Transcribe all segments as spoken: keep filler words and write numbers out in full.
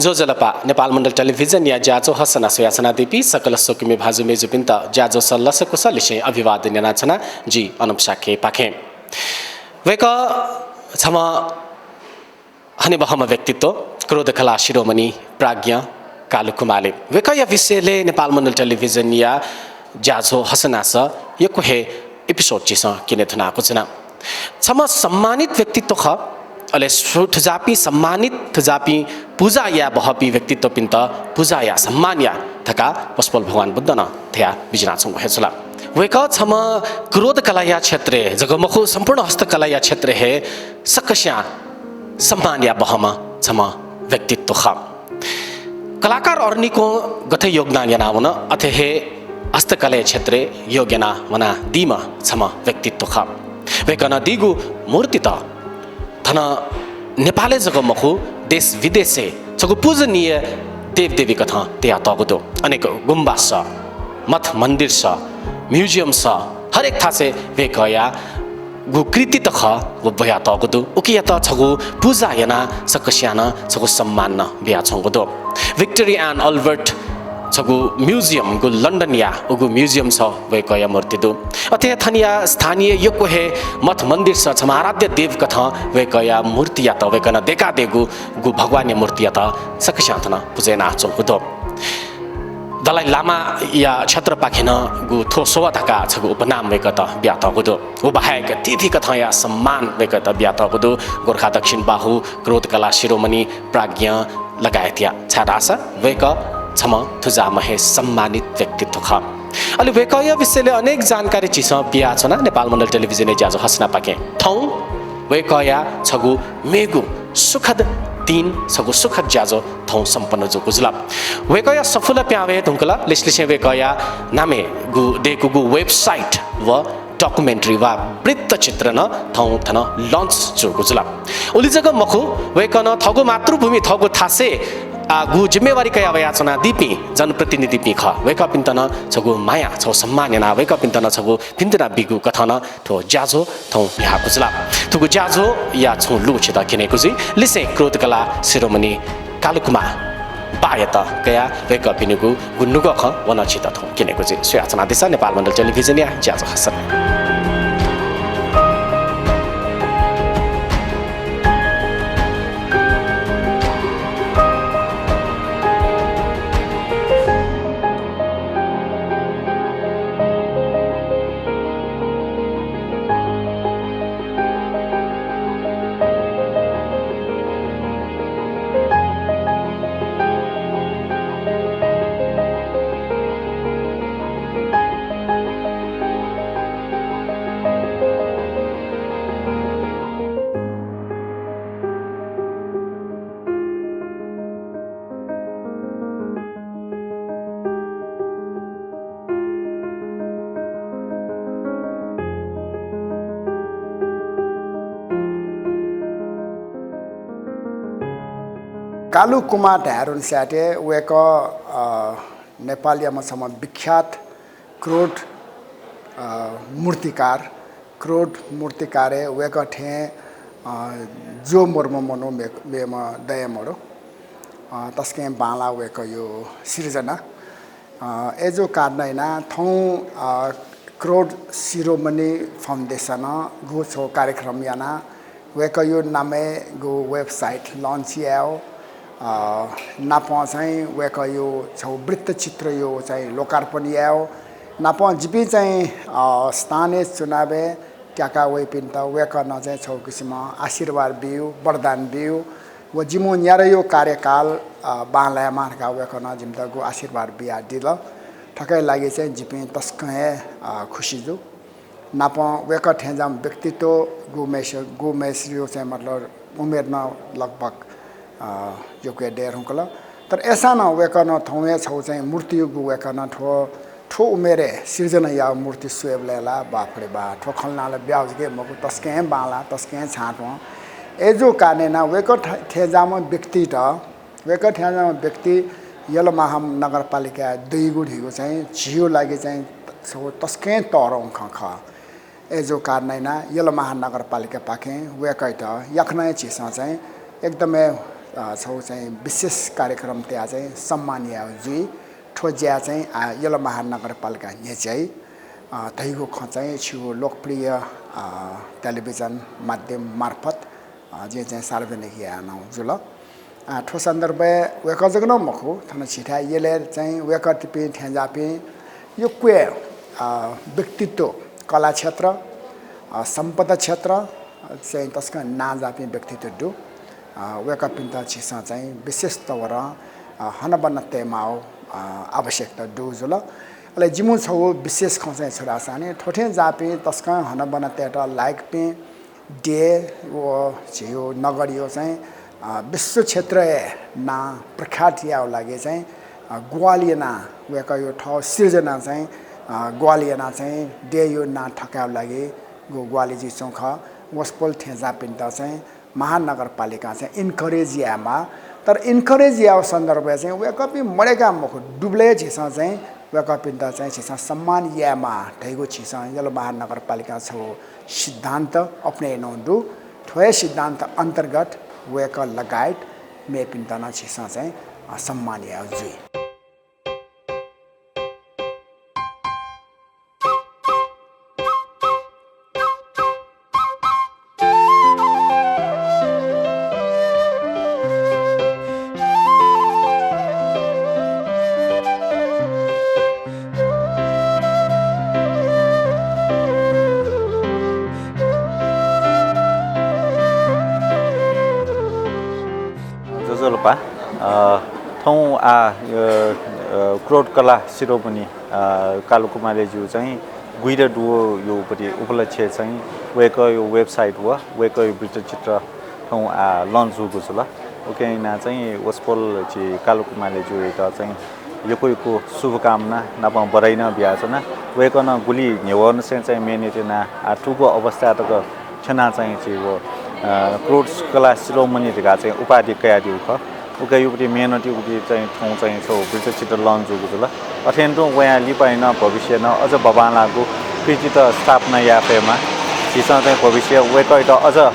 ज्वजलपा, नेपाल मण्डल टेलिभिजनया ज्याझ्वः हसना स्वयाच्वनादीपिं सकल स्वकुमि भाजु मय्जुपिन्त ज्याझ्वःस लसकुस लिसें अभिवादन यानाच्वना, जि अनुप शाक्यपाखें। वय्कः छम्ह हनेबहःम्ह व्यक्तित्व, क्रोधकला शिरोमणि प्राज्ञ कालु कुमारले। वय्कःया विषयले नेपाल मण्डल टेलिभिजनया ज्याझ्वः हसनास यक्व हे episode झीसं क्यने धुनाच्वना। छम्ह सम्मानित व्यक्तित्व खः, अले सु-, थुजापिं सम्मानित, थुजापिं पुजा याये बहःपिं व्यक्तित्वपिन्त पुजा या, सम्मान या धकाः पशुपल भगवान बुद्धं नं धया बिज्यानाच्वंगु हे जुल। वय्कः छम्ह क्रोधकलाया क्षेत्रय् जक मखु, सम्पूर्ण हस्तकलाया क्षेत्रय् हे सकस्यां सम्मान या बहःम्ह छम्ह व्यक्तित्व खः। कलाकार अरनिकों गथे योगदान यानावन, अथे हे हस्तकलाया क्षेत्रय् योग याना वनादीम्ह छम्ह व्यक्तित्व खः। वय्कलं दीगु मूर्तित थन नेपालय् जक मखु, देश विदेशय् छगू पूजनीय देवदेवी कथं तयातःगु दु। अनेक गुम्बास, मठ मन्दिरस, museumस, हरेक थासय् वय्कःया गु कृति त खः, व ब्वयातःगु दु। उकियात छगू पुजा यानाः सकस्यां नं छगू सम्मान नं बियाच्वंगु दु। Victoria and Albert छगू museum गु लन्डनया उगु museumस वय्कःया मूर्ति दु। अथे हे थनया स्थानीय यक्व हे मठ मन्दिरस छम्ह आराध्य देव कथं वय्कःया मूर्तियात, वय्कलं दय्कादीगु गु भगवानया मूर्तियात सकस्यां थन पुजा यानाच्वंगु दु। दलाई लामाया क्षेत्रपाखें नं गु थ्व स्वः धकाः छगू उपनाम वय्कःयात बियातःगु दु। व बाहेक थीथी कथंया सम्मान वय्कःयात बियातःगु दु। गोर्खा दक्षिण बाहु, क्रोधकला शिरोमणि प्राज्ञ लगायतया, छाय्धाःसा वय्कः छम्ह थुजाःम्ह हे सम्मानित व्यक्तित्व खः। अले वय्कःया विषयले अनेक जानकारी झीसं बियाच्वना नेपाल मण्डल टेलिभिजनया ज्याझ्वः हसनापाखें। थौं वय्कःया छगू मेगु सुखद दिन, छगू सुखद ज्याझ्वः थौं सम्पन्न जूगु जुल। वय्कःया सफूला पिहां वये धुंकल। लिसलिसें वय्कःया नामय् गु दय्कूगु website व documentary वा वृत्तचित्र नं थौं थन launch जूगु जुल। उलि जक मखु, वय्कलं थःगु मातृभूमि, थःगु थासय्, आ, गु जिम्मेवारी कया वयाच्वनादीपिं जनप्रतिनिधिपिं खः, वय्कःपिन्त नं छगू माया, छगू सम्मान यानाः वय्कःपिन्त नं छगू भिंतुना बीगु कथं नं थ्व ज्याझ्वः थौं न्ह्याःगु जुल। थुगु ज्याझ्वःया छुं लु छितः क्यनेगु जुइ। लिसें क्रोधकला शिरोमणि कालकुमार बाःयात कयाः वय्कःपिनिगु गु नुगः खँ व नं छितः थौं क्यनेगु जुइ। स्वयाच्वनादिसँ नेपाल मण्डल टेलिभिजनया ज्याझ्वः हसन। कालु कुमार धायेधुन साथै वय्कः, अ, नेपालयाम्ह छम्ह विख्यात क्रोध, अ, मूर्तिकार, क्रोध मूर्तिकारय् वय्कः थें, अ, ज्वः मदुम्ह मनू मे-, मेम्ह दये मदु। अ, तसकं बांलाः वय्कःया सिर्जना। अ, अय्जूगु कारणं यानाः थौं, अ, क्रोध शिरोमणि फाउन्डेसनं गु छगू कार्यक्रम यानाः वय्कःया नामय् गु website launch यायेगु, अ, नापं चाहिँ वय्कःया छगू वृत्तचित्रया चाहिँ लोकार्पण यायेगु, नापं जिपिं चाहिँ, अ, स्थानीय चुनावय् त्याका वइपिन्त वय्कलं चाहिँ छगू किसिमं आशीर्वाद बियु, वरदान बियु। व जिमिगु न्यादँया कार्यकाल, अ, बांलायेमा धकाः वय्कलं जिमित गु आशीर्वाद बियादिल। थुकिया लागि चाहिँ जिपिं तसकं हे, अ, खुसी जू। नापं वय्कः थेंज्याम्ह व्यक्तित्व गुम्हय्सित, गुम्हय्सिया चाहिँ मतलब उमेर नं लगभग, अ, यक्व हे दये धुंकल। तर अय्सां नं वय्कलं थौं हे छगू चाहिँ मूर्तिया गु वय्कलं थ्व, थ्व उमेरय् सिर्जना याःगु मूर्ति स्वयेबलय् ला बाफरे बा, थ्व खँ ल्हाना ला ब्याहा जक हे मखु, तसकं हे बांलाः, तसकं हे छाँटं। अय्जूगु कारणं यानाः वय्कः थ-, थेंज्याम्ह व्यक्तित, वय्कः थेंज्याम्ह व्यक्ति यलमाहा नगरपालिकाय् दइगु धइगु चाहिँ झीया लागि चाहिँ छगू तसकं हे तःधंगु खँ खः। अय्जूगु कारणं यानाः यलमाहा नगरपालिकापाखें वय्कःयात याकनं हे झीसं चाहिँ एकदमै अ, छगू चाहिँ विशेष कार्यक्रम तयाः चाहिँ सम्मान याये जुइ। थ्व ज्या चाहिँ, आ, यल महानगरपालिका न्ह्यज्याइ, अ, धइगु खँ चाहिँ छिगु लोकप्रिय, अ, टेलिभिजन माध्यम मार्फत, अ, जिं चाहिँ सार्वजनिक याये नं जुल। अ, थ्व सन्दर्भय् वय्कः जक नं मखु, थन झीथाय् यलय् चाहिँ वय्कःपिं थेंज्याःपिं यक्व, अ, व्यक्तित्व, कला क्षेत्र, अ, सम्पदा क्षेत्र, अ, चाहिँ तसकं नांजाःपिं व्यक्तित्व दु। अ, वय्कःपिन्त झीसं चाहिँ विशेष तवरं, अ, हनाबना तयेमाःगु, अ, आवश्यकता दु जुल। अले जिमिगु छगू विशेष खँ चाहिँ छु धाःसा नि, थ्व थेंज्याःपिं तसकं हनाबना तयेत लायकपिं देय् व झीगु नगरया चाहिँ, अ, विश्व क्षेत्रय् नां प्रख्यात यायेगु लागि चाहिँ, अ, ग्वाहालि यानाः वय्कःया थःगु सिर्जना चाहिँ, अ, ग्वाहालि यानाः चाहिँ देय्‌या नां थकायेगु लागि ग्वाहालि जुइच्वंगु खः। वसपोल थेंज्याःपिन्त चाहिँ महानगरपालिकां चाहिँ encourage यायेमाः। तर encourage यायेगु सन्दर्भय् चाहिँ वय्कःपिं मदय्काः मखु, double झीसं चाहिँ वय्कःपिन्त चाहिँ झीसं सम्मान यायेमाः धइगु झीसं यल महानगरपालिकां छगू सिद्धान्त अपनय् यानागु दु। थ्व हे सिद्धान्त अन्तर्गत वय्कः लगायत मेपिन्त नं झीसं चाहिँ, अ, सम्मान याये जुइ। ज्वजलपा, अ, थौं आः, अ, अ, क्रोध कला शिरोमणि, अ, कालु कुमालेज्यू चाहिँ गुइत दुगुया उपति-, उपलक्ष्य चाहिँ वय्कःया website व वय्कःया वृत्तचित्र थौं आः launch जूगु जुल। उकिं यानाः चाहिँ वसपोल झी कालु कुमालेज्यूयात चाहिँ यक्व यक्व शुभकामना नापं बधाई नं बियाच्वना। वय्कलं गुलि न्ह्यवंनिसें चाहिँ मेहनत यानाः आः थुगु अवस्था तक थ्यनाः चाहिँ झी व, अ, क्रोध कला शिरोमणि धकाः चाहिँ उपाधि कयादीगु खः। उकिया उपति मेहनतया उपति चाहिँ थौं चाहिँ छगू वृत्तचित्र launch जूगु जुल। अथें तुं वयां लिपा नं भविष्यय् नं अझ बबांलाःगु कृतित स्थापना याये फयेमा। झीसं चाहिँ भविष्यय् वय्कःयात अझ, अ,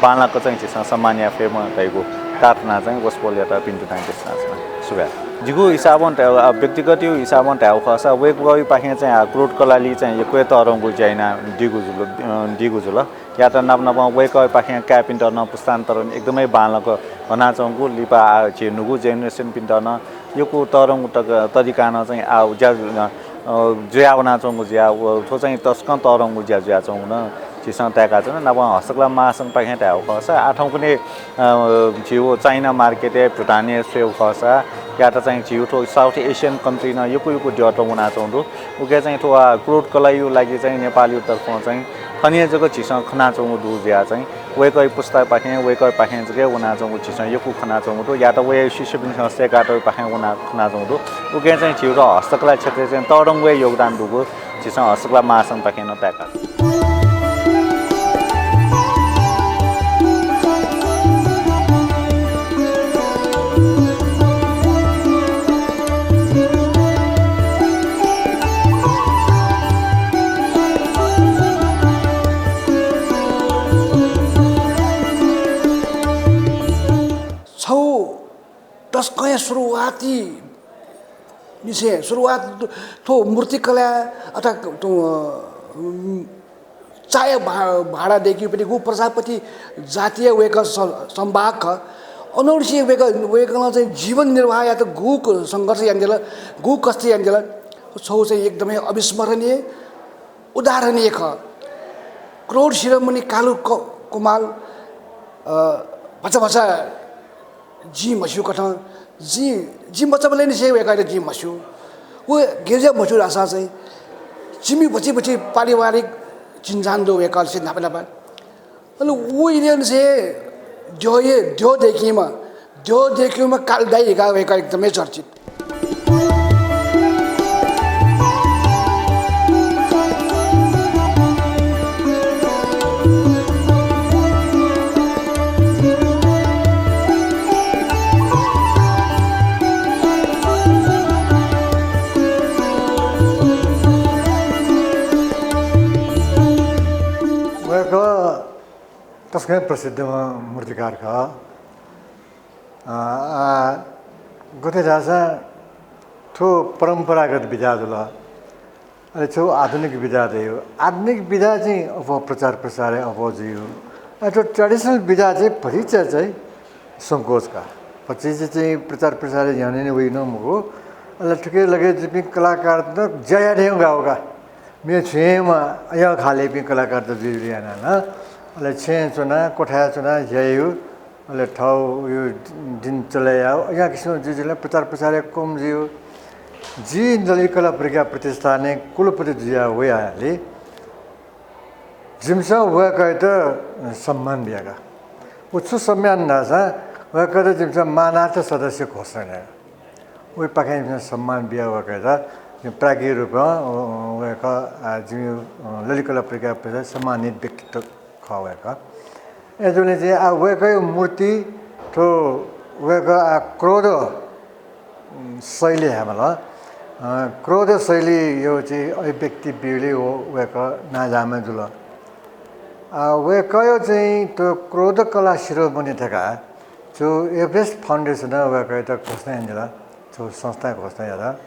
बांलाक चाहिँ झीसं सम्मान याये फयेमा धइगु प्रार्थना चाहिँ वसपोलयात भिंतुना देछानाच्वना। सुभाय्। जिगु हिसाबं धायेगु, अ, व्यक्तिगत हिसाबं धायेगु खःसा वय्कःयापाखें चाहिँ, अ, क्रोध कलाली चाहिँ यक्व तःधंगु ज्या यानादीगु जुल, अ, दीगु जुल। यात नाप नापं वय्कःपाखें काय्‌पिन्त नं पुस्तान्तरण एकदमै बांलाक हनाच्वंगु, लिपा आः झी न्हूगु generation पिन्त नं यक्व तःधंगु तक-, तरिकां नं चाहिँ आः ज्या, अ, जुया वनाच्वंगु ज्या, व थ्व चाहिँ तसकं तःधंगु ज्या जुयाच्वंगु नं झीसं ताय्‌काच्वना। नापं हस्तकला महासंघपाखें धायेगु खःसा आः थौंकन्हय्, अ, झी व China market-य् भुटानय् स्वयेगु खःसा यात चाहिँ झी थ्व South Asian country नं यक्व यक्व द्यःत वनाच्वंगु दु। उकिं चाहिँ थ्व, आ, क्रोध कलाया लागि चाहिँ नेपालया तर्फं चाहिँ थन हे जक झीसं खनाच्वंगु दु जुयाः चाहिँ वय्कःया पुस्तापाखें, वय्कःपाखें जक हे वनाच्वंगु झीसं यक्व खनाच्वंगु दु। या त वया शिष्यपिन्सं सय्‌कातःपाखें वना खनाच्वंगु दु। उकिं चाहिँ झीगु हस्तकला क्षेत्रय् चाहिँ तःधंगु हे योगदान दुगु झीसं हस्तकला महासंघपाखें नं ताय्‌का। छगू तसकं हे सुरुवाती निसें सुरुवात थ्व मूर्तिकला अथवा थ्व, अ, चाया भा-, भाँडा दय्‌केगुपति गु प्रजापति जातिया वय्‌कः स-, संवाहक खः। अनंनिसें वय्‌कः, वय्‌कलं चाहिँ जीवन निर्वाह यायेत गु क-, संघर्ष यानादिल, गु कष्ट यानादिल, छगू चाहिँ एकदमै अविस्मरणीय, उदाहरणीय खः। क्रोध शिरोमणि कालु क-, कुमाल, अ, भचा भचा जिं म्हस्यू कथं, जिं, जिं मचाबलय् निसें वय्‌कःयात जिं म्हस्यू। व गय् जुयाः म्हस्यू धाःसा चाहिँ, जिमि भति भति पारिवारिक झिंझां दु वय्‌कःलिसे न्हापा न्हापा। अले व इलय् निसें द्यः हे, द्यः दय्‌कीम्ह, द्यः दय्‌कीम्ह कालु दाइ धकाः वय्‌कः एकदमै चर्चित। वय्‌कः तसकं प्रसिद्ध मूर्तिकार खः। अ, आ, गथे धाःसा थ्व परम्परागत विधा जुल, अले छगू आधुनिक विधा दय्। आधुनिक विधा चाहिँ अप्वः प्रचार प्रसारय् अप्वः जुइ। अले थ्व traditional विधा चाहिँ भतिचा चाहिँ संकोच का। भतिचा चाहिँ प्रचार प्रसारय् न्ह्यःने वइ नं मखु। अले थुके लगे जुइपिं कलाकारत ज्या याये धइगु गाः का। मेगु छुं हे म्वाः, अय् खालय्‌पिं कलाकारत जुइ जुइ यानाः नं। अले छेँय् च्वनाः, क्वथाय् च्वनाः ज्या याइ। अले थःगु दिन चले याः। अज्याःगु किसिमं जुइ जुइ ला प्रचार प्रसार हे कम जुइ। जि ललित कला प्रज्ञा प्रतिष्ठानय् कुलपति जुयाः वयाहलि जिमिसं वय्‌कःयात सम्मान बिया का। व छु सम्मान धाःसा वय्‌कःयात जिमिसं मानार्थ सदस्य घोषणा याः। वय्‌कःयात जिमिसं सम्मान बियाः वय्‌कःयात जिमि प्राज्ञ रूपं, अ, वय्‌कः, अ, जिमि, अ, ललित कला प्रज्ञा प्रतिष्ठान सम्मानित व्यक्तित्व खः वय्‌कः। अय्‌जूगुलिं चाहिँ आः वय्‌कःया मूर्ति थ्व वय्‌कः आः क्रोध, उम्, शैली हे माल। अ, क्रोध शैलीया चाहिँ अभिव्यक्ति ब्यूगुलिं व वय्‌कः नांजाःम्ह जुल। अ, वय्‌कःया चाहिँ थ्व क्रोध कला शिरोमणि धकाः छगू Everest Foundation-नं वय्‌कःयात घोषणा यानादिल। छगू संस्था घोषणा यात।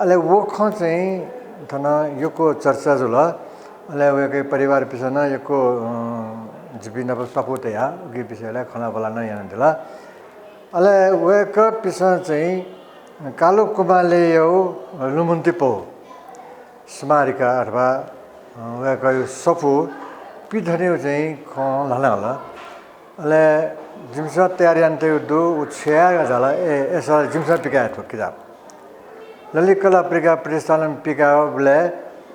अले व खँ चाहिँ थन यक्व चर्चा जुल। अले वय्‌कःया परिवारपिसं नं यक्व, अ, जिपिं नाप स्वापू तयाः उकिया विषयलय् खँल्हाबल्हा नं यानादिल। अले वय्‌कःपिसं चाहिँ कालु कुमालेया लुमन्ति पौ स्मारिका अथवा, अ, वय्‌कःया सफू पिथनेगु चाहिँ खँ ल्हानाहल। अले जिमिसं तयार यानातयागु दु, व छु याये का झाल, ए, अय्‌सा जिमिसं पिकाये थ्व किताब। ललित कला प्रज्ञा प्रतिष्ठानं पिकाःबलय्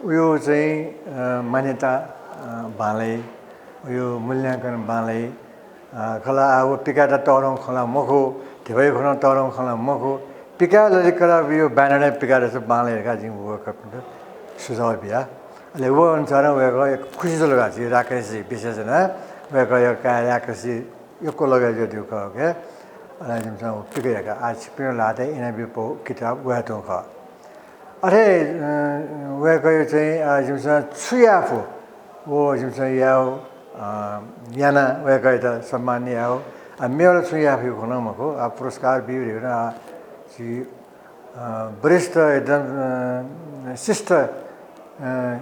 उया चाहिँ, अ, मान्यता, अ, बांलाइ, उया मूल्यांकन बांलाइ। अ, खला आः व पिकायेत तःधंगु खँ ला मखु, धिबाया खँ नं तःधंगु खँ ला मखु। पिकाये ललित कला यो banner-य् पिकायेत बांलाइ धकाः जिं वय्‌कःपिन्त सुझाव बिया। अले व अनुसारं वय्‌कः एक खुसी जुल का, झी राकेशजी विशेष यानाः वय्‌कःया काय् राकेशजी यक्व लगे जुयादीगु खः का। अले जिमिसं व पिकया का। आः छिपिं ल्हातय् इनाबिपौ किताब वयाच्वंगु खः। अथे, अ, वय्‌कःया चाहिँ, अ, जिमिसं छु याये फु, व जिमिसं याये, अ, यानाः वय्‌कःयात सम्मान याये। अ, मेगु ला छुं याये फुगु खँ नं मखु। अ, पुरस्कार बी धइगु नं, अ, झी, अ, वरिष्ठ एकदम, अ, शिष्ट, अ,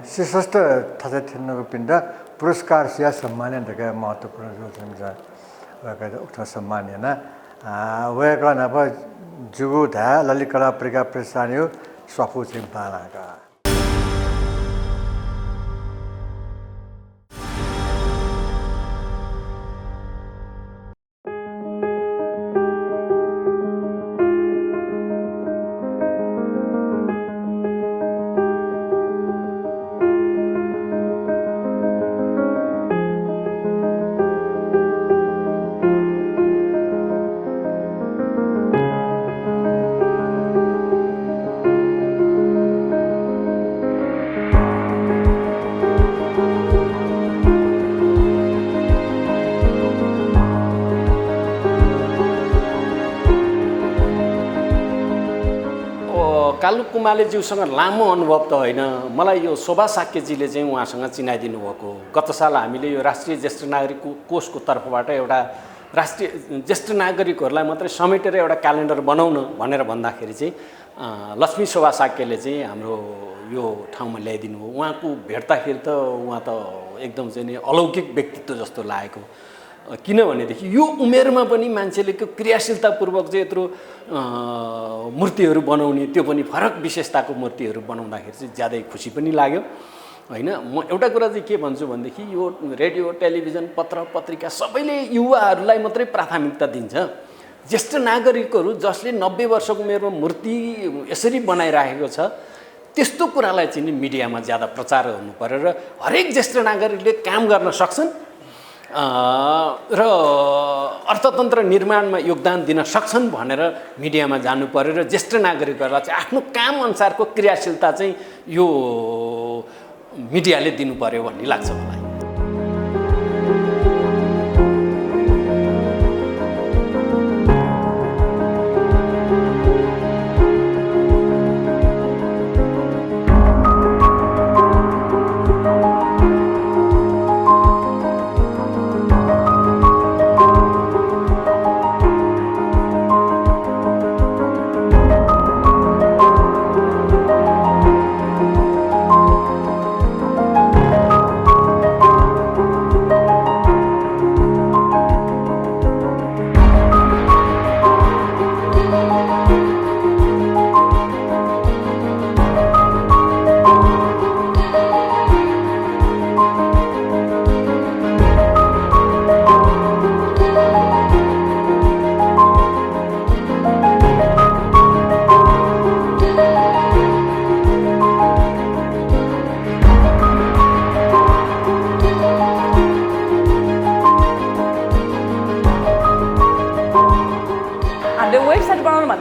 शीर्षस्थ थासय् थ्यनागुपिन्त पुरस्कार सियाः सम्मान याये धकाः महत्त्वपूर्ण जुल। जिमिसं वय्‌कःयात उकथं सम्मान याना। आ, वय्‌कः नाप जिगु धाये ललित कला प्रज्ञा प्रतिष्ठानया स्वापू चाहिँ बांलाः का। अ, कालु कुमालेज्यूसँग लामो अनुभव त होइन, मलाई यो शोभा शाक्यजीले चाहिँ उहाँसँग चिनाइदिनु भएको। गत साल हामीले यो राष्ट्रिय ज्येष्ठ नागरिक को-, कोषको तर्फबाट एउटा राष्ट्रिय ज्येष्ठ नागरिकहरूलाई मात्रै समेटेर एउटा calendar बनाउन भनेर भन्दाखेरि चाहिँ, अ, लक्ष्मी शोभा शाक्यले चाहिँ हाम्रो यो ठाउँमा ल्याइदिनु हो। उहाँको भेट्दाखेरि त उहाँ त एकदम चाहिँ नि अलौकिक व्यक्तित्व जस्तो लागेको। अ, किनभनेदेखि यो उमेरमा पनि मान्छेले त्यो क्रियाशीलतापूर्वक चाहिँ यत्रो, अ, मूर्तिहरू बनाउने, त्यो पनि फरक विशेषताको मूर्तिहरू बनाउँदाखेरि चाहिँ ज्यादै खुसी पनि लाग्यो, होइन? म एउटा कुरा चाहिँ के भन्छु भनेदेखि यो रेडियो, टेलिभिजन, पत्र, पत्रिका सबैले युवाहरूलाई मात्रै प्राथमिकता दिन्छ। ज्येष्ठ नागरिकहरू जसले नब्बे वर्षको उमेरमा मूर्ति यसरी बनाइराखेको छ, त्यस्तो कुरालाई चाहिँ नि मिडियामा ज्यादा प्रचार गर्नु पर्यो र हरेक ज्येष्ठ नागरिकले काम गर्न सक्छन्, अ, र अर्थतन्त्र निर्माणमा योगदान दिन सक्छन् भनेर मिडियामा जानु पर्यो र ज्येष्ठ नागरिकहरूलाई चाहिँ आफ्नो काम अनुसारको क्रियाशीलता चाहिँ यो मिडियाले दिनु पर्यो भन्ने लाग्छ मलाई।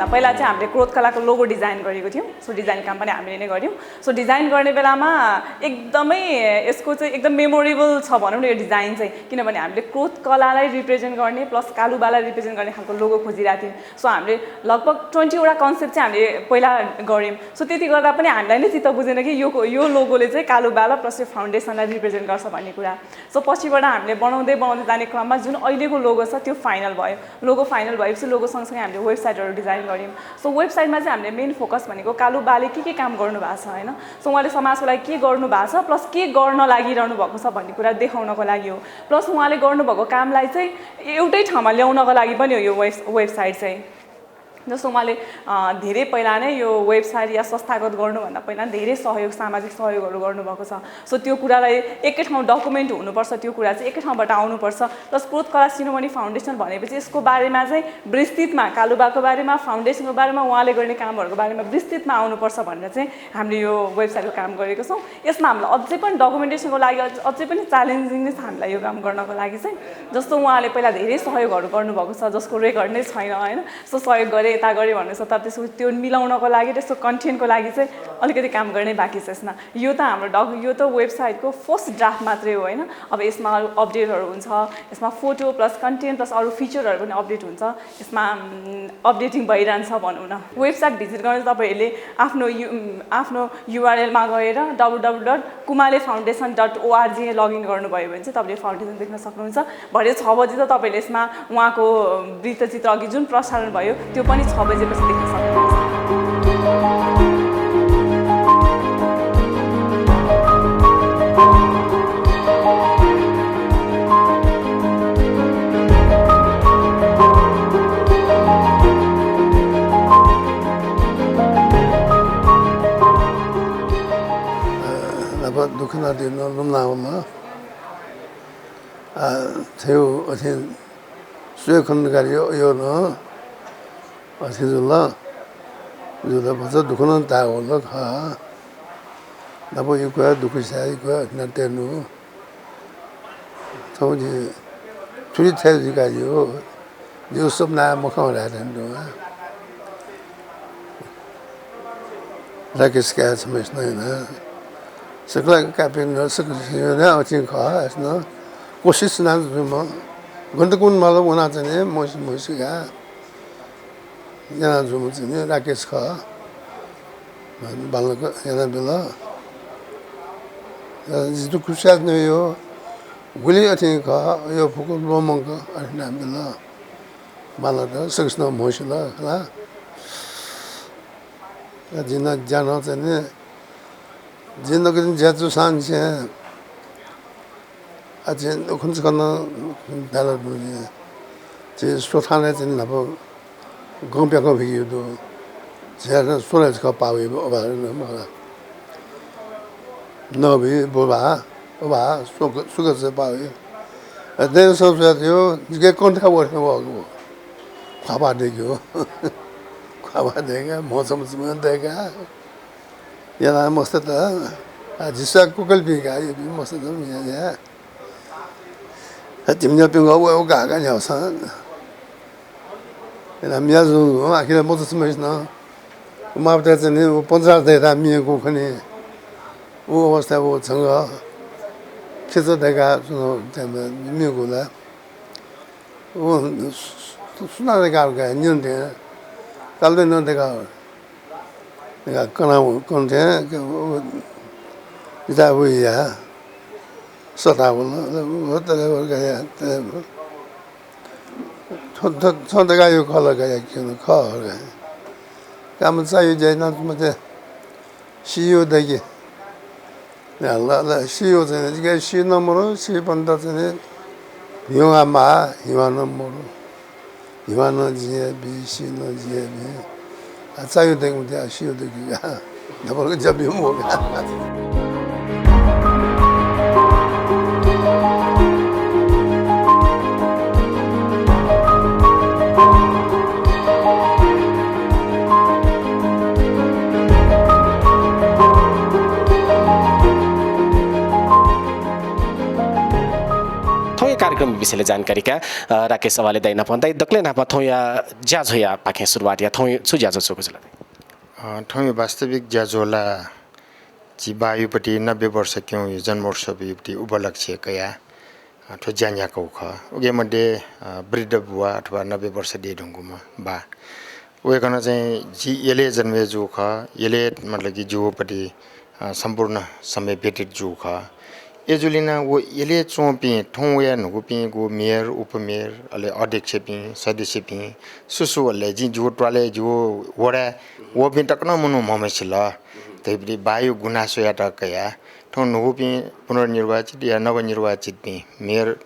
पहिला चाहिँ हामीले क्रोध कलाको लोगो डिजाइन गरेको थियौँ। सो डिजाइन काम पनि हामीले नै गऱ्यौँ। सो डिजाइन गर्ने बेलामा एकदमै यसको चाहिँ एकदम मेमोरेबल छ भनौँ न यो डिजाइन चाहिँ, किनभने हामीले क्रोध कलालाई रिप्रेजेन्ट गर्ने प्लस कालुबालाई रिप्रेजेन्ट गर्ने खालको लोगो खोजिरहेको थियौँ। सो हामीले लगभग ट्वेन्टीवटा कन्सेप्ट चाहिँ हामीले पहिला गऱ्यौँ। सो त्यति गर्दा पनि हामीलाई नै चित्त बुझेन कि यो यो लोगोले चाहिँ कालुबा प्लस यो फाउन्डेसनलाई रिप्रेजेन्ट गर्छ भन्ने कुरा। सो पछिबाट हामीले बनाउँदै बनाउँदै जाने क्रममा जुन अहिलेको लोगो छ त्यो फाइनल भयो। लोगो फाइनल भएपछि लोगो सँगसँगै हामीले वेबसाइटहरू डिजाइन गऱ्यौँ। सो वेबसाइटमा चाहिँ हामीले मेन फोकस भनेको कालुबाले के के काम गर्नुभएको छ, होइन? सो उहाँले समाजको लागि के गर्नुभएको छ प्लस के गर्न लागिरहनु भएको छ भन्ने कुरा देखाउनको लागि हो। प्लस उहाँले गर्नुभएको कामलाई चाहिँ एउटै ठाउँमा ल्याउनको लागि पनि हो यो वेब वेबसाइट चाहिँ। जस्तो उहाँले अ, धेरै पहिला नै यो वेबसाइट या संस्थागत गर्नुभन्दा पहिला नै धेरै सहयोग, सामाजिक सहयोगहरू गर्नुभएको छ। सो त्यो कुरालाई एकै ठाउँ डकुमेन्ट हुनुपर्छ, त्यो कुरा चाहिँ एकै ठाउँबाट आउनुपर्छ। प्लस क्रोध कला शिरोमणि फाउन्डेसन भनेपछि यसको बारेमा चाहिँ विस्तृतमा, कालुबाको बारेमा, फाउन्डेसनको बारेमा, उहाँले गर्ने कामहरूको बारेमा विस्तृतमा आउनुपर्छ भनेर चाहिँ हामीले यो वेबसाइटको काम गरेको छौँ। यसमा हामीलाई अझै पनि डकुमेन्टेसनको लागि अझ-, अझै पनि च्यालेन्जिङ नै छ हामीलाई यो काम गर्नको लागि चाहिँ। जस्तो उहाँले पहिला धेरै सहयोगहरू गर्नुभएको छ, जसको रेकर्ड नै छैन, होइन? सो सहयोग गरेँ, यता गरेँ भन्नु छ, तर त्यसको त्यो मिलाउनको लागि, त्यसको कन्टेन्टको लागि चाहिँ अलिकति काम गर्ने बाँकी छ यसमा। यो त हाम्रो डक यो त वेबसाइटको फर्स्ट ड्राफ्ट मात्रै हो, होइन? अब यसमा अरू अपडेटहरू हुन्छ, यसमा फोटो प्लस कन्टेन्ट प्लस अरू फिचरहरू पनि अपडेट हुन्छ, यसमा अपडेटिङ भइरहन्छ भनौँ न। वेबसाइट भिजिट गर्न तपाईँहरूले आफ्नो यु आफ्नो युआरएलमा गएर डब्लु डब्लु डट कुमाले फाउन्डेसन डट ओआरजी लगइन गर्नुभयो भने चाहिँ तपाईँले फाउन्डेसन देख्न सक्नुहुन्छ। भरे छ बजी त तपाईँले यसमा उहाँको वृत्तचित्र अघि जुन प्रसारण भयो त्यो पनि छ बजेपछि देख्न सक्नुहुन्छ। न्हापा दुःख नाते नं लुमना वल। आ, थ्यू अथे स्वये खन गाडी यो, यो नं अथे जुल। जुल भचा दुःख नं ताः वल खः। न्हापा यक्व दुःख साय् यक्व नाते नु। थौं जि थुलि थथे जुइकाः जिगु सपना मखं धायेधुन तुं। राकेश काय् छम्हय्सिनं याना सकल काय्‌पिं सकसिनं याना अथे खः। अथे नं कोसिस याना जूम्ह गन तक वने माल वनाच्वने म्हसी म्हसी का याना जूम्ह चाहिँ राकेश खः। बांलाक यानाबिल। जितु खुसियात नयो गुलि अथे खः, यो फुक्क ल्वःमंक अथे यानाबिल। बांलाक सकसिनं म्हसिल खला। जिं ज्या नं चाहिँ नि, जिं नकतिनि ज्या जूसां चाहिँ आ, झी नुगः छकः नं धाल, झी स्वथाय् चाहिँ न्हापा गं प्याखं भिंकेगु दु। झी स्वथाय् छकः पाः वइ, अभार नं मखु ला। नबी, बुबा, उबा, सुक, सुक चाहिँ पाः वइ। अ, दँय् संस्कृति हो, जिके कण्ठ वःगु, ख्वाः पाः दय्‌केगु। ख्वाः पाः दय्‌का, म्हो चमचम दय्‌का। यानाः मस्त त, आ, झीसं कुकल पिंकाः, यो पिं मस्त त, मिया, या। आ, तिमिन्या पिंगः व, व गाः गाः न्ह्याःसां। यानाः मिया जुं, जुं, आखिर मत समयसं। व मापतय् चाहिँ नि, व पञ्चायत दय्‌काः मियेकू खनी। व अवस्था व छंगः खिचा दय्‌काः च्वनाः चाहिँ मियेकू ला। व सु-, सु-, सुनां दय्‌काः का, न्यन थें, काल दय्‌नं दय्‌काः का। कना, कन थें, क-, व, इता वइया, सता वल, व तले व गया, तले व। थ्व, थ्व, थ्व दय्‌काः यो खः ला गया, क्यन खः ला गया। काम चायो जाइना मते, सियो दय्‌के। ल, ल, सियो चाहिँ नि, जिके सी नं मरु, सी पन्त चाहिँ नि, हिवा माः, हिवा नं मरु। हिवा नं जिं हे बी, सी नं जिं हे बी। आ, चायो दय्‌के मते, आ, सियो दय्‌के का। डबल के जब भी मो का। थौंया कार्यक्रम विषयले जानकारी का, अ, राकेश अवाले दाइ नाप। दाइ, दकले नाप थौंया ज्याझ्वःया पाखें सुरुवात या, थौं छु ज्याझ्वः च्वःगु जुल? अ, थौंया वास्तविक ज्याझ्वः ला झी बायुपति नब्बे वर्ष क्यंया जन्मोत्सवयुपति उपलक्ष्य कया, अ, थ्व ज्या न्ह्याकागु खः। उके मध्ये, अ, वृद्ध बुवा अथवा नब्बे वर्ष दये धुंकूम्ह बा, वय्कलं चाहिँ जि यलय् जन्म जूगु खः, यलय् मतलब कि जिगुपति, अ, सम्पूर्ण समय व्यतीत जूगु खः। अय्जूलिं नं व यलय् च्वंपिं थौं वया न्हूपिंगु मेयर, उपमेयर, अले अध्यक्षपिं, सदस्यपिं, सुसु वलय् जिं जिगु त्वालय्, जिगु वडाय् वःपिं तक नं मनू म्हमसिल। धइपति बायु गुनासोयात कया थौं न्हूपिं पुनर्निर्वाचित या नवनिर्वाचितपिं मेयर,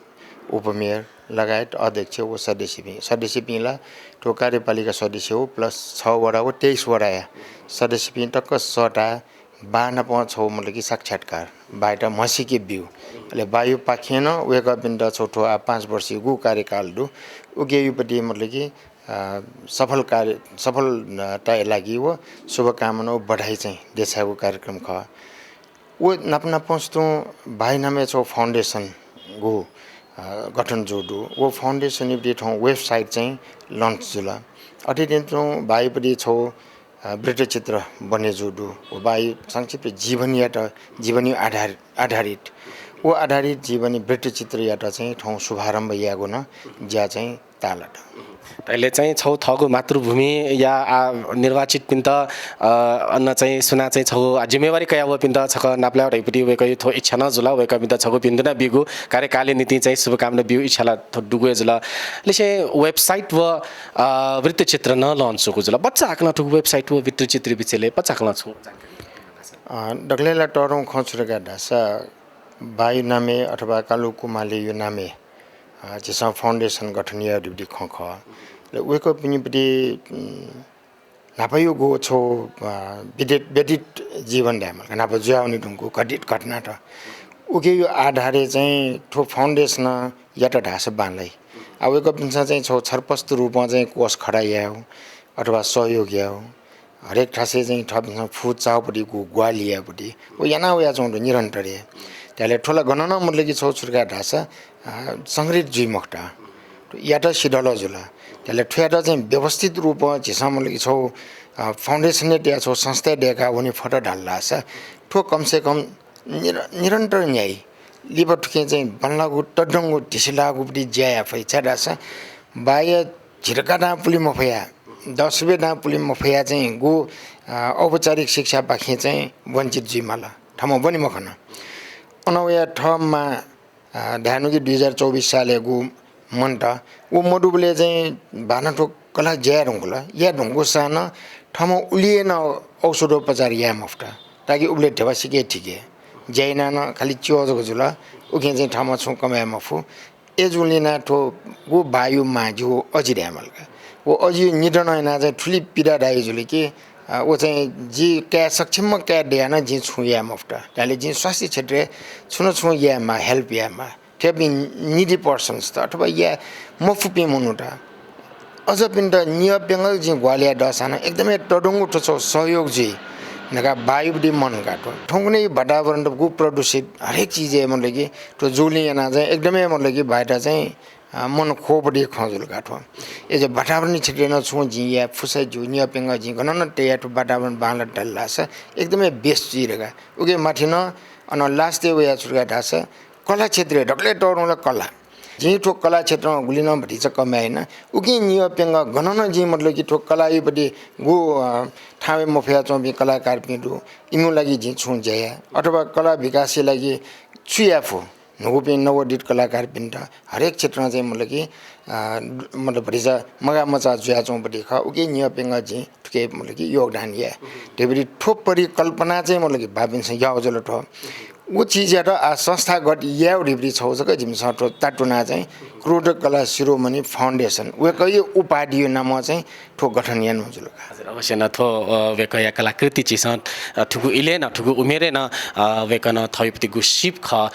उपमेयर लगायत अध्यक्ष व सदस्यपिं, सदस्यपिं ला थ्व कार्यपालिका सदस्य हो, plus छ वडा व तेइस वडाया सदस्यपिं तक सःता बानापं छौ मतलब कि साक्षात्कार बायात म्हसीके ब्यू। अले बायुपाखें नं वय्कःपिन्त छौ थ्व आ पाँच वर्षीगु कार्यकाल दु। उकेयुपति मतलब कि, अ, सफल कार्य, सफलताया लागि व शुभकामना व बधाई चाहिँ देछायेगु कार्यक्रम खः। व नाप नापं तुं बायु नामय् छौ foundation गु, अ, गठन जू दु। व foundation युपति थौं website चाहिँ launch जुल। अथे दिं तुं बायुपति छौ, अ, वृत्तचित्र बने जू दु। व बायु संक्षिप्त जीवनीयात, जीवनी आधार, आधारित। व आधारित जीवनी वृत्तचित्रयात चाहिँ थौं शुभारम्भ यागु न ज्या चाहिँ तालत। तैले चाहिँ छौ थःगु मातृभूमिया आ निर्वाचितपिन्त, अ, अन चाहिँ सुना चाहिँ छौ आ जिम्मेवारी कया वःपिन्त छक नापलाये धइपति वय्कःयु थ्व इच्छा न जुल, वय्कःपिन्त छगू भिन्तुना बिगु कार्यकालयु निंतिं चाहिँ शुभकामना बिउ इच्छा ला थ्व दुगु जुल। लिसे website व, अ, वृत्तचित्र न launch जूगु जुल। बच्चा हाकनं थुगु website व वृत्तचित्र बिचले बच्चा हाकनं छु? अ, दकले ला तःधंगु खँ छु धकाः धाःसा बायु नामय् अथवा कालु कुमालेयु नामय् अ, झीसं foundation गठन याये धुंकूगु खँ खः। अले वय्कःपिनिपति, उम्, न्हापायुगु छौ, अ, व्यतीत, व्यतीत जीवन धायेमाल का, न्हापा जुयावने धुंकूगु घटित घटनात। उकेयु आधारय् चाहिँ थ्व foundation यात धाःसा बांलाइ। आ, वय्कःपिन्सं चाहिँ छौ छरपस्त रूपं चाहिँ कोष खडा यायेगु अथवा सहयोग यायेगु। हरेक थासय् चाहिँ थःपिन्सं फुचाःपतिगु ग्वाहालि यायेपति व याना वयाच्वंगु दु निरन्तर हे। त्याले थ्व ला गनं नं मतलब कि छौ छु धकाः धाःसा, अ, संग्रहित जुइ मखुत। यात सिधल जुल। त्याले थ्वयात चाहिँ व्यवस्थित रूपं झीसं मतलब कि छौ, अ, foundation-य् तया छौ संस्थाय् दय्का वने फत धाल धाःसा थ्व कम से कम निर-, निरन्तर न्याइ। लिपा थुकिं चाहिँ बल्लाःगु तःधंगु धिसिलाःगुपति ज्या याये फइ, छाय्धाःसा बाया झिर्का दां पुले मफया, दस रुपियाँ दां पुले मफया चाहिँ गु, अ, औपचारिक शिक्षापाखें चाहिँ वञ्चित जुइमाल, थःम्हं ब्वने मखन। अन वया थःम्हं, अ, धायेनु कि दुई हजार चौबिस सालय् गु मन्त, व मदुबलय् चाहिँ बांलाः थ्व कला ज्या याये धुंकल, याये धुंकूसां नं थःम्हं उलि हे नं औषधोपचार याये मफुत, ताकि उबलय् ध्यबा सिके थिके। ज्या यानाः नं खालि च्यः जक जुल, उकिं चाहिँ थःम्हं छुं कमाये मफु। अय्जूगुलिं नं थ्व गु बायु मां जिगु अजि धायेमाल का। व अजियु निधनं यानाः चाहिँ थुलि पीडादायी जुल कि, अ, व चाहिँ जि काये सक्षम काये दयाः नं जिं छुं याये मफुत। धायेले जिं स्वास्थ्य क्षेत्रय् छुं न छुं यायेमाः, help यायेमाः। थ्वयापिं needy persons-त अथवा याये मफुपिं मनूत अझपिन्त नियः प्यंगः जिं ग्वाहालि याये दःसां नं एकदमै तःधंगु थ्व छौ सहयोग जुइ धकाः बायुपति मन का थ्व। थौंकन्हय् वातावरण त गु प्रदूषित हरेक चिजय् मतलब कि थ्व जूगुलिं यानाः चाहिँ एकदमै मतलब कि बायात चाहिँ, अ, मन ख्वःपति खँ जुल का थ्व। अय् जूगुलिं वातावरण क्षेत्रय् नं छुं जिं याये फुसा ज्यू, नियः प्यंगः जिं गनं नं तयाः थ्व वातावरण बांलात धाल धाःसा एकदमै best जुइ धकाः। उके माथि नं अन last-य् वया छु धकाः धाःसा कला क्षेत्रय् दकलय् तःधंगु ला कला। जिं थ्व कला क्षेत्रं गुलि नं भतिचा कमाय् याना। उकिं नियः प्यंगः गनं नं जिं मतलब कि थ्व कलायुपति गु, अ, थाहां वये मफयाच्वंपिं कलाकारपिं दु, इमिगु लागि जिं छुं ज्या याये अथवा कला विकासया लागि छु याये फु, न्हूपिं नवोदित कलाकारपिन्त हरेक क्षेत्रं चाहिँ मतलब कि, अ, मतलब भतिचा मगाःमचाः जुयाच्वंपति खः। उकिं नियः प्यंगः जिं थुके मतलब कि योगदान याये धइपति थ्व परिकल्पना चाहिँ मतलब कि बापिन्सं याःगु जुल थ्व। व चिजयात आः संस्थागत यायेगु धइपति छौ जक जिमिसं थ्व तातुनाः चाहिँ क्रोध कला शिरोमणि foundation वय्कःया उपाधिया नामं चाहिँ थ्व गठन यानागु जुल का। हजुर, अवश्य नं थ्व, अ, वय्कःया कलाकृति झीसं, अ, थुगु इलय् नं, थुगु उमेरय् नं, अ, वय्कलं थःयुपति गु सिप खः।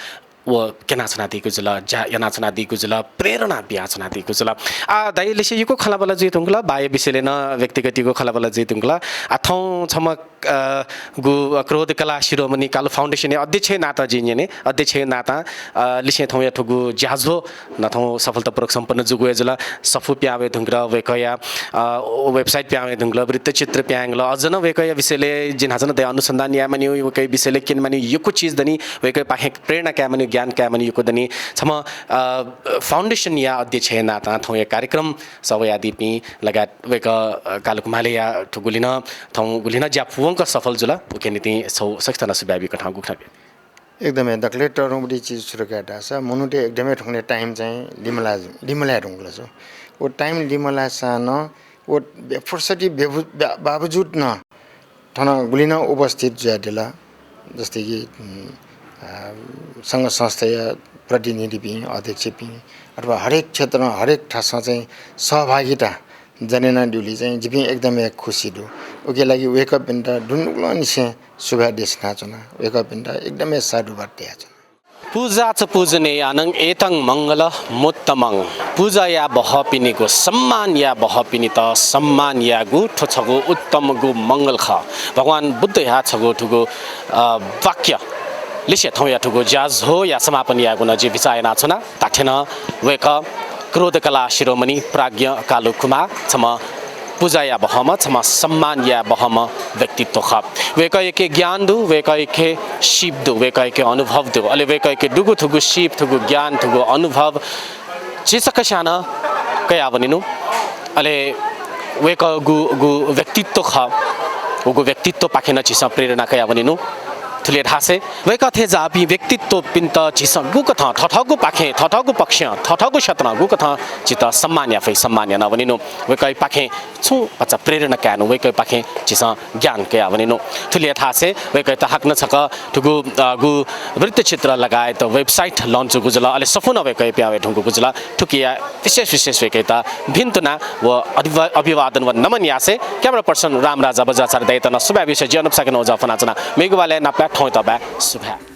व क्यनाच्वनादीगु जुल, ज्या यानाच्वनादीगु जुल, प्रेरणा बियाच्वनादीगु जुल। आ, दाइ लिसे यक्व खँल्हाबल्हा जुइ धुंकल, बाया विषयलय् नं व्यक्तिगत यक्व खँल्हाबल्हा जुइ धुंकल। आ, थौं छम्ह, अ, गु क्रोध कला शिरोमणि कालु foundation या अध्यक्ष नाता जिं न्यने, अध्यक्ष नाता, अ, लिसे थौंया थुगु ज्याझ्वः नं थौं सफलतापूर्वक सम्पन्न जूगु हे जुल। सफू पिहां वये धुंकल, वय्कःया, अ, website पिहां वये धुंकल, वृत्तचित्र पिहां वये धुंकल, अझ नं वय्कःया विषयलय् जिं हाकनं दया अनुसन्धान याये मानिउ, वय्कःया विषयलय् क्यने मानिउ, यक्व चिज दनि, वय्कःया पाखें प्रेरणा काये मानिउ, ज्ञान काये मानिउ यक्व दनि। छम्ह, अ, foundation या अध्यक्ष नाता थौंया कार्यक्रम सभायादीपिं लगायत वय्कः, अ, कालु कुमालया थुगुलिं नं, थौं गुलिं नं ज्या पूवंक सफल जुल, उकिया निंतिं छगू सकसितं नं सुभाय् बीक थौं गुकथं ब्यु? एकदमै दकलय् तःधंगु चिज छु धकाः धाःसा मनूतय् एकदमै थौंकन्हय् time चाहिँ लिमलाः, लिमलाये धुंकल छु। व time लिमलाःसां नं व बे-, फुर्सती बेबु-, बा-, बावजुद नं थन गुलिं नं उपस्थित जुयादिल। जस्तै कि, उम्, अ, संघ संस्थाया प्रतिनिधिपिं, अध्यक्षपिं अथवा हरेक क्षेत्रं, हरेक थासं चाहिँ सहभागिता जन्यनादीगुलिं चाहिँ जिपिं एकदमै खुसी दु। उकिया लागि वय्कःपिन्त दुनुगलंनिसें सुभाय् देछानाच्वना। वय्कःपिन्त एकदमै साधुवाद धयाच्वना। पूजा च पूजनीयानां एतं मङ्गलमुत्तमम्। पूजा याये बहःपिनिगु, सम्मान याये बहःपिनित सम्मान यायेगु थ्व छगू उत्तमगु मंगल खः। भगवान बुद्धया छगू थुगु, अ, वाक्य लिसे थौंया थुगु ज्याझ्वःया समापन यायेगु नं जिं बिचाः यानाच्वना। धात्थें नं वय्कः क्रोध कला शिरोमणि प्राज्ञ कालु कुमार छम्ह पूजा याये बहःम्ह, छम्ह सम्मान याये बहःम्ह व्यक्तित्व खः। वय्कःयाके ज्ञान दु, वय्कःयाके सीप दु, वय्कःयाके अनुभव दु। अले वय्कःयाके दुगु थुगु सीप, थुगु ज्ञान, थुगु अनुभव झी सकसियां नं कयावनेनु। अले वय्कःगु, गु व्यक्तित्व खः, उगु व्यक्तित्वपाखें नं झीसं प्रेरणा कयावनेनु। थुलि धासें वय्कः थें ज्याःपिं व्यक्तित्वपिन्त झीसं गुकथं थथःगु पाखें, थथःगु पक्षं, थथःगु क्षेत्रं गुकथं झीत सम्मान याये फइ, सम्मान यानावनेनु। वय्कःपाखें छुं भचा प्रेरणा कायेनु, वय्कःपाखें झीसं ज्ञान कयावनेनु। थुलि धासें वय्कःयात हाकनं छकः थुगु, अ, गु वृत्तचित्र लगायत website launch जूगु जुल, अले सफू नं वय्कःया पिहां वये धुंकूगु जुल। थुकिया विशेष विशेष वय्कःयात भिन्तुना व अधिवा-, अभिवादन व नमन यासें camera person रामराजा बज्राचार्य दाइयात नं सुभाय् बिसें जि अनुप शाक्यं नं उजं फ्वनाच्वना। मेगु बालय् नापलाये, थौंयात बाय्, सुभाय्।